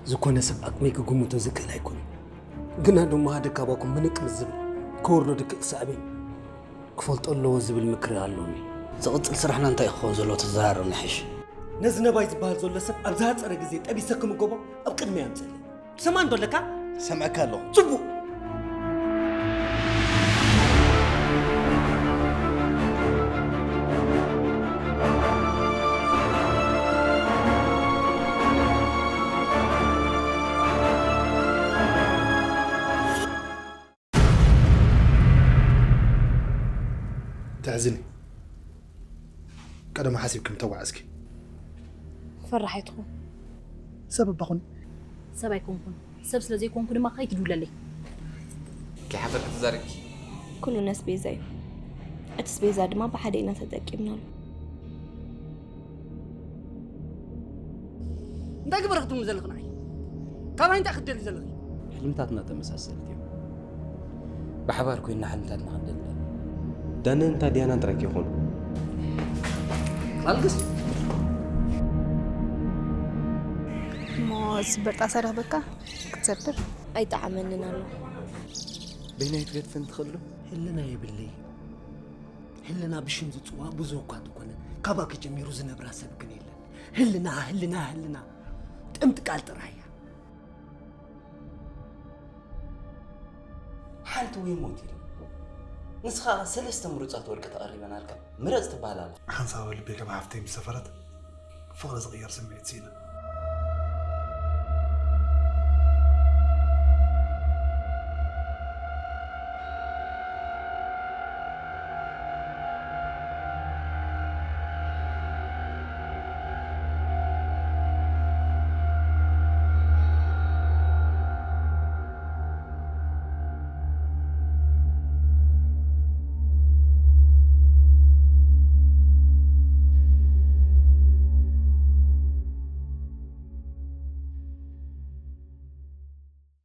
ዝኾነ ሰብ ዓቕመይ ክግምቶ ዝክእል ኣይኮነን። ግና ድማ ሓደ ካባኩም ብንቅል ዝብል ክወርዶ ድክእ ሳዕቤን ክፈልጦ ኣለዎ ዝብል ምክሪ ኣሎኒ። ዝቕጽል ስራሕና እንታይ ክኸውን ዘለዎ ተዘራረብና ይሕሽ። ነዚ ነባይ ዝበሃል ዘሎ ሰብ ኣብ ዝሃጸረ ግዜ ጠቢሰ ክምገቦ ኣብ ቅድመይ ኣምጽእለይ። ትሰምዓ እንዶ ኣለካ? ሰምዐካ ኣለኹ። ጽቡቕ። ተሕዝኒ። ቀደም ሓሲብኪ ምተጓዓዝኪ። ፈራሕ ኣይትኹን። ሰብ እባ ኩኒ። ሰብ ኣይኮንኩን። ሰብ ስለ ዘይኮንኩ ድማ ከይትድውለለይ። ከይሓፈርኪ ተዛረብኪ። ኩሉ ነስቤዛ እዩ። እቲ ስቤዛ ድማ ብሓደ ኢና ተጠቂምናሉ። እንታይ ግበረ ክትብሉ ዘለኹ ንዓይ? ካባይ እንታይ ክትደሊ ዘለኺ? ሕልምታትና ተመሳሰልቲ እዮም። ብሓባር ኮይንና ሕልምታትና ክንደሊ ኣለና። ዳነን ታዲያናን ጥራይ ከይኾኑ። ኣልግስ። እሞ ዝስበር ጣሳ ረኽበካ ክትሰብር? ኣይጠዓመንን ኣሎ። በይናይ ትገድፈን ትኽእሉ? ህልና የብለይ። ህልና ብሽም ዝጽዋዕ ብዙህ እኳ እንተኾነ፣ ካባኪ ጀሚሩ ዝነብራ ሰብ ግን የለን። ህልና፣ ህልና፣ ህልና። ጥምቲ ቃል ጥራይ እያ። ሓንቲ ወይ ሞት ኢሉ። ንስኻ ሰለስተ ምሩጻት ወርቂ ተቐሪበናልካ። ምረጽ ትበሃል ኣላ። ሓንሳብ ልበይ ከም ሃፍተይ ምስ ሰፈረት፣ ፍቕሪ ዝቕየር ስምዒት ስኢነ።